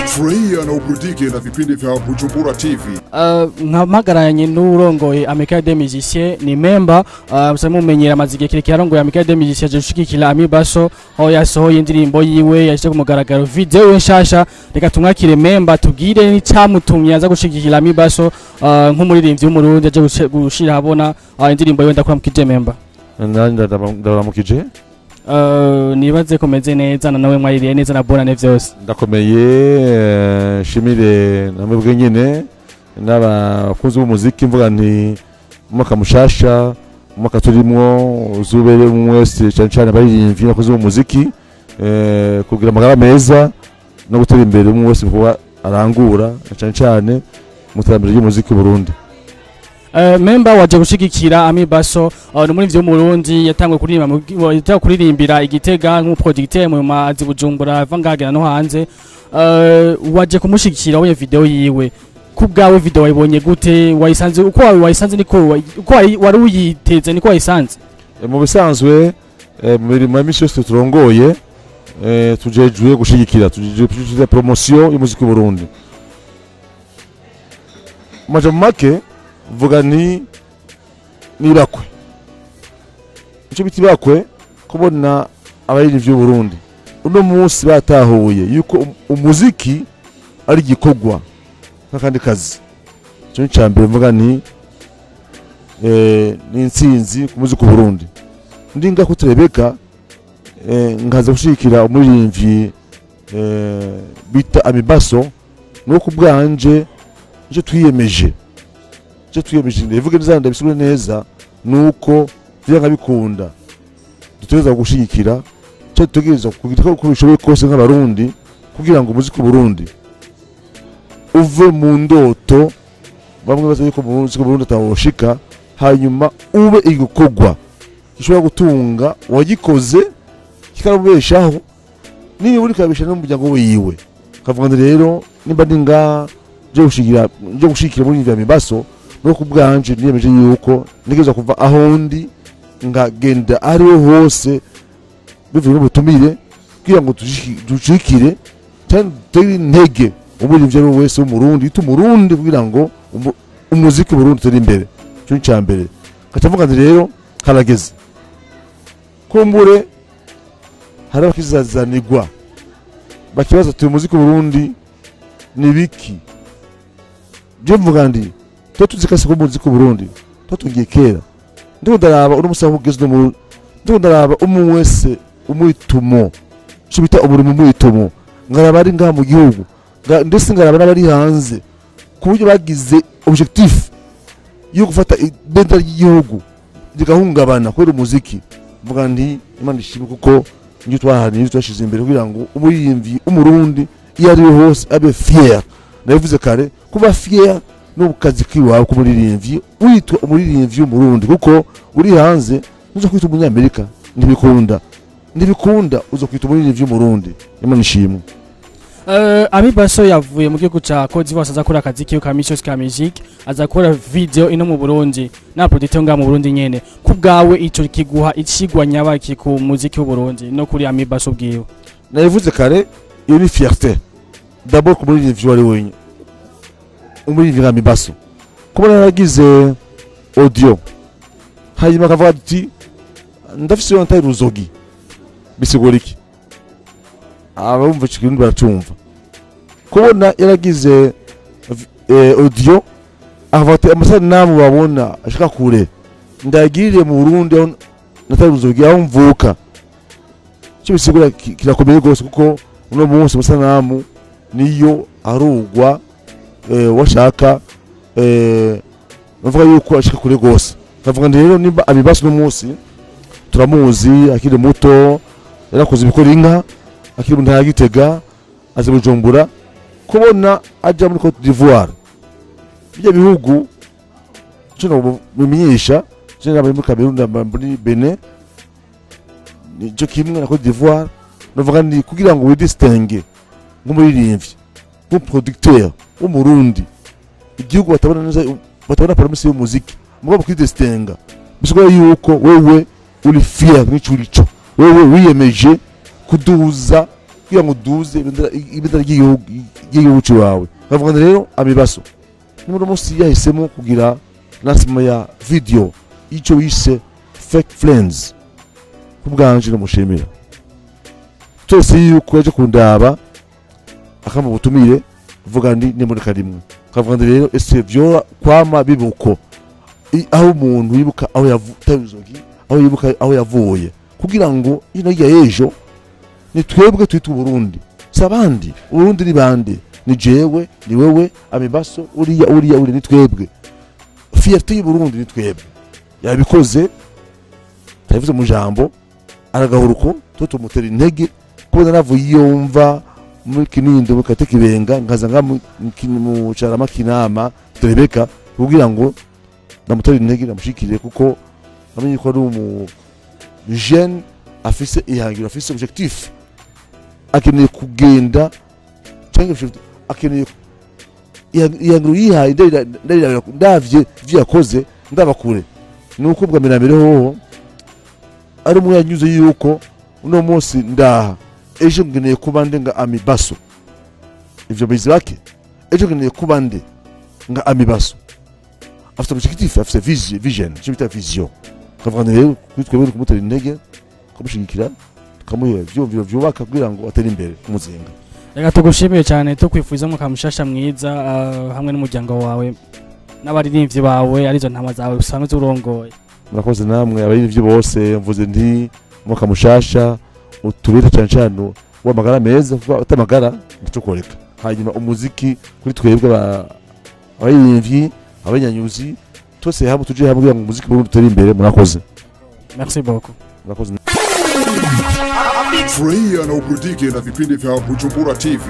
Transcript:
Furahia na uburudike na vipindi vya Bujumbura TV. Nkampagaranye n'urongoye Amicale des Musiciens, ni member musanzwe mumenyera, amaze igihe kirekire arongoye Amicale des Musiciens, aje gushigikira Ami Baso aho yasohoye indirimbo yiwe, yashyize ku mugaragaro video ye nshasha. Reka tumwakire member, tubwire n'icyamutumye aza gushigikira Ami Baso nk'umuririmbyi w'Umurundi aje gushira ahabona indirimbo yiwe. Ndakuramukije, member. Nanjye ndabaramukije. Nibaze ko meze neza na nawe mwaririye neza na bonane vyose. Ndakomeye, nshimire namwebwe nyine n'abakunzi b'umuziki. Mvuga nti umwaka mushasha, umwaka turimwo uzubere mwese, cyane cyane abaririmbyi n'abakunzi b'umuziki, kugira amagara meza no gutera imbere umwe wese kuba arangura, cyane cyane mu iterambere ry'umuziki w'u Burundi. Member, waje gushigikira Ami Baso, ni umuririmbyi w'Umurundi yatanguye kuririmba yatanguye kuririmbira Igitega nk'umuproducteur, mu mazi Bujumbura, ava ngagera no hanze. Waje kumushigikira wabonye video yiwe. Ku bwawe video wayibonye gute? Wayisanze uko wayisanze niko uko wari uyiteze niko wayisanze? Mu bisanzwe, mu mirimo ya misi yose turongoye, tujejwe gushigikira, tujejwe gushigikira promotion y'umuziki w'u Burundi. Mu majambo make vuga nti nibakwe icyo bita ibakwe kubona abaririmbyi b'u Burundi uno munsi batahuye yuko umuziki ari igikorwa nk'akandi kazi. Icyo ni icya mbere. Mvuga nti ni intsinzi ku muziki w'u Burundi. Ndi ngaho turebeka, nkaza gushigikira umuririmbyi bita Amibaso, nuko ubwanje icyo twiyemeje, ndabivuge neza, ndabisubire neza, nuko vyanga bikunda dutegereza gushigikira icyo dutegereza kugira uko bishoboye kose nk'Abarundi, kugira ngo umuziki w'u Burundi uve mu ndoto bamwe bazi yuko umuziki w'u Burundi atawushika, hanyuma ube igikorwa gishobora gutunga uwagikoze, kikamubeshaho, niba uri kabesha n'umuryango wiwe. Kavuga ngo rero nimba ndi ngaha nje gushigikira muri vya Mibaso, no ku bwanje niyemeje yuko nigeza kuva aho ndi ngagenda ariho hose bivuye n'ubutumire, kugira ngo dushikire cyane, dutere intege umuririmbyi ari we wese w'Umurundi yita Umurundi, kugira ngo umuziki w'Uburundi utere imbere. Icyo ni icya mbere. Ngaca mvuga nti rero harageze, kumbure hari abakizazanirwa bakibaza ati umuziki w'Uburundi ni biki? Je mvuga ndi tuba tuzi kase ko umuziki w'Uburundi tuba tugiye kera. Ndiko ndaraba uno musaha ugeze no mu ndiko ndaraba umwe wese umwitumo, icyo bita umurimo umwitumo, ngaraba ari ngaha mu gihugu, ndetse ngaraba n'abari hanze, ku buryo bagize objectif yo gufata ibendera ry'igihugu rigahungabana kubera umuziki. Mvuga nti Imana ishimwe, kuko nibyo twahaniye, nibyo twashize imbere, kugira ngo umuririmbyi Umurundi iyo ari we hose abe fier. Nabivuze kare, kuba fier no kazi kiwawe k'umuririmbyi witwa umuririmbyi w'Umurundi, kuko uri hanze uza kwita Umunyamerika ntibikunda, ntibikunda, uza kwita umuririmbyi w'Umurundi. Imana ishimwe. Ami Baso yavuye mu gihugu ca Cote d'Ivoire, aza gukora akazi kiwe ka misi yose ka musique, aza gukora video ino mu Burundi na producteur ngaha mu Burundi nyene. Ku bwawe ico kiguha icigwa nyabaki ku muziki w'u Burundi no kuri Ami Baso bwiwe? Nabivuze kare, iyo ni fierté d'abord ku muririmbyi uwo ari wenyine, umuririmbyi nka Mibaso, kubona yaragize audio hanyuma akavuga ati ndafise iyo ntaye ruzogi, bisigura iki? Abumva ikirundi baracumva. Kubona yaragize audio akavuga ati amasanamu babona ashika kure ndagirire mu Burundi aho nataye ruzogi, aho mvuka, icyo bisigura kirakomeye rwose, kuko uno munsi amasanamu niyo arugwa, washaka bavuga yuko ashika kure rwose. Ndavuga nti rero nimba Abibaso uno munsi turamuzi akiri muto, yarakoze ibikora inka akiri mu ntara ya Gitega, aza Bujumbura, kubona aja muri Cote d'Ivoire, bijya bihugu cyo bimenyesha je nabari muri Cameroon na muri Benin, nico kimwe na Cote d'Ivoire. Ndavuga ni kugira ngo widistingue nk'umuririmbyi, nk'umuproducteur w'Umurundi, igihugu batabona neza, batabona promesse y'umuziki, mugabo kwidistinga bisigura yuko wewe uri fier n'ico urico, wewe wiyemeje kuduza. Kugira ngo uduze ibendera ry'igihugu ciwawe. Nkavuga nti rero Amibaso ni muri munsi yahisemo kugira lancement ya video ico wise Fake Friends, kubwanje ndamushimira twese yuko yaje kundaba akampa ubutumire. Vuga ndi nimurika rimwe, kavuga ndi rero ese vyo kwama bibuko aho umuntu yibuka aho yavuye, aho yibuka aho yavuye, kugira ngo ino hirya y'ejo ni twebwe twita Uburundi, si abandi. Uburundi ni bande? Ni jewe, ni wewe, Amibaso, uriya, uriya, uriya, ni twebwe. Fierté y'Uburundi ni twebwe. Yabikoze, yabivuze mu jambo aragahuruko, tuba tumutera intege kubona navuye iyo mva muri Kinindo, mu kate Kibenga, nkaza nga mu Carama, Kinama, Rebeka, kugira ngo ndamutera intege, ndamushikire, kuko amenye ko ari umu jeune afise ihangiro, afise objectif, akeneye kugenda cyangwa akeneye ihangiro yihaye. Ndavye ivyo yakoze, ndaba kure, ni uko bwa mbere hoho ari umwe yanyuze yuko uno munsi ndaha, ejo ngeneye kuba nde nga Amibaso. Ivyo bizi bake, ejo ngeneye kuba nde nga Amibaso. Afite objectif, afite vision, icyo bita vision. Kavuga ngo rero kuri twebwe kumutera intege, kumushigikira, tukamuha ivyumviro vyubaka kugira ngo atere imbere kumuzinga. Reka tugushimiye cyane, tukwifuza mu kamushasha mwiza, hamwe n'umuryango wawe n'abaririmbyi bawe, arizo ntama zawe usanzwe urongoye. Murakoze namwe abaririmbyi bose. Mvuze nti umwaka mushasha utubere cyane cyane w'amagara meza, kuko atamagara nticukoreka. Hanyuma umuziki kuri twebwe abaririmbyi, abanyanyuzi, twese hamwe tuje hamwe kugira ngo umuziki Burundi utere imbere. Murakoze. Merci beaucoup. Murakoze. Furahia na uburudike na vipindi vya Bujumbura TV.